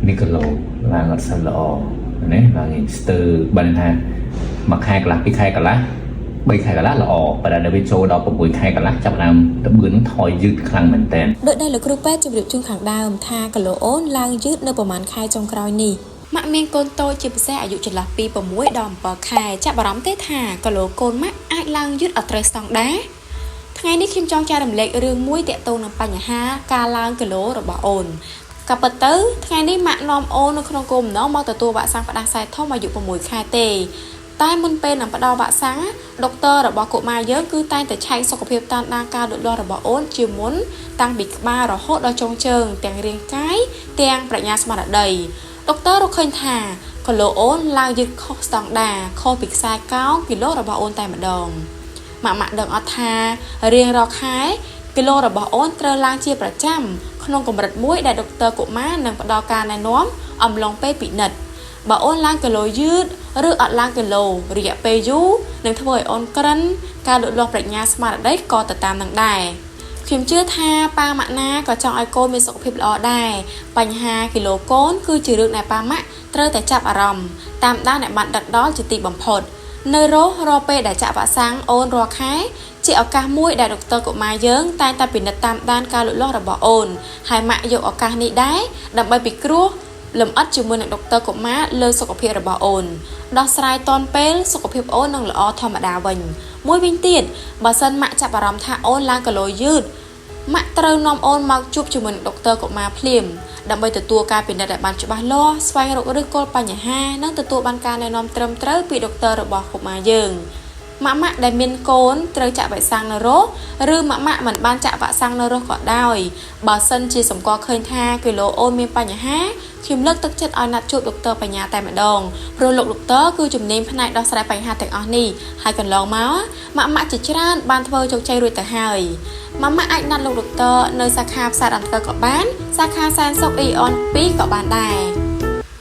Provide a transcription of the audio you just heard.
នេះគីឡូឡើងអត់សូវល្អណាឡើងស្ទើរបានថាមួយខែកន្លះពីរខែកន្លះ3ខែកន្លះល្អប៉ុន្តែដល់វាចូលដល់6ខែកន្លះចាប់ដើមតបឿននឹងថយយឺតខ្លាំងមែនតើ។ ដោយដែលលោកគ្រូពេទ្យជម្រាបជូនខាងដើមថាគីឡូអូនឡើងយឺតនៅប្រហែលខែចុងក្រោយនេះម៉ាក់មានកូនតូចជាពិសេសអាយុចន្លោះពី6ដល់7ខែចាប់អារម្មណ៍ទេថាគីឡូកូនម៉ាក់អាចឡើងយឺតអត់ត្រូវស្តង់ដារថ្ងៃនេះខ្ញុំចង់ចែករំលែករឿងមួយទាក់ទងនឹងបញ្ហាការឡើងគីឡូរបស់អូនក៏ពិតទៅថ្ងៃនេះម៉ាក់នាំអូននៅក្នុងគោលបំណងមកទទួលវ៉ាក់សាំងផ្ដាសាយធំអាយុ6ខែទេតែមុនពេលនឹងផ្ដល់វ៉ាក់សាំងដុកទ័ររបស់កុមារយើងគឺតែងតែឆែកសុខភាពតាមដានការលូតលាស់របស់អូនជាមុនតាំងពីក្បាលរហូតដល់ចុងជើងទាំងរាងកាយទាំងប្រាជ្ញាស្មារតីដុកទ័ររកឃើញថាគីឡូអូនឡើងយឺតខុសស្តង់ដារខុសពីខ្សែកោងគីឡូរបស់អូនតែម្ដងម៉ាក់ម៉ាក់ដឹងអត់ថារៀងរាល់ខែគីឡូរបស់អូនត្រូវឡើងជាប្រចាំក្នុងកម្រិតមួយដែលដុកទ័រកុមារនឹងផ្ដល់ការណែនាំអំឡុងពេលពិនិត្យបើអូនឡើងគីឡូយឺតឬអត់ឡើងគីឡូរយៈពេលយូរនឹងធ្វើឲ្យអូនក្រិនការលូតលាស់ប្រាជ្ញាស្មារតីក៏ទៅតាមនឹងដែរខ្ញុំជឿថាប៉ាម៉ាក់ណាក៏ចង់ឲ្យកូនមានសុខភាពល្អដែរបញ្ហាគីឡូកូនគឺជារឿងដែលប៉ាម៉ាក់ត្រូវតែចាប់អារម្មណ៍តាមដានឲ្យបានដិតដល់ជាទីបំផុតនៅរស់រាល់ពេលដែលចាក់វ៉ាក់សាំងអូនរាល់ខែជាឱកាសមួយដែលដុកទ័រកុមារយើងតែងតែពិនិត្យតាមដានការលូតលាស់របស់អូនហើយម៉ាក់យកឱកាសនេះដែរដើម្បីពិគ្រោះលម្អិតជាមួយនឹងដុកទ័រកុមារលើសុខភាពរបស់អូនដោះស្រាយទាន់ពេលសុខភាពអូននឹងល្អធម្មតាវិញមួយវិញទៀតបើសិនម៉ាក់ចាប់អារម្មណ៍ថាអូនឡើងគីឡូយឺតម៉ាក់ត្រូវនាំអូនមកជួបជាមួយនឹងដុកទ័រកុមារភ្លាមដើម្បីទទួលការពិនិត្យឲ្យបានច្បាស់លាស់ស្វែងរកឫសគល់បញ្ហានិងទទួលបានការណែនាំត្រឹមត្រូវពីដុកទ័ររបស់កុមារយើងម៉ាក់ម៉ាក់ដែលមានកូនត្រូវចាក់វ៉ាក់សាំងនៅរោសឬម៉ាក់ម៉ាក់មិនបានចាក់វ៉ាក់សាំងនៅរោសក៏ដោយបើសិនជាសម្គាល់ឃើញថាគីឡូអូនមានបញ្ហាខ្ញុំលើកទឹកចិត្តឲ្យណាត់ជួបដុកទ័របញ្ញាតែម្ដងព្រោះលោកដុកទ័រគឺជំនាញផ្នែកដោះស្រាយបញ្ហាទាំងអស់នេះហើយកន្លងមកម៉ាក់ម៉ាក់ជាច្រើនបានធ្វើជោគជ័យរួចទៅហើយម៉ាក់ម៉ាក់អាចណាត់លោកដុកទ័រនៅសាខាផ្សារដើមថ្កូវក៏បានសាខាសែនសុខអ៊ីអន2ក៏បានដែរ។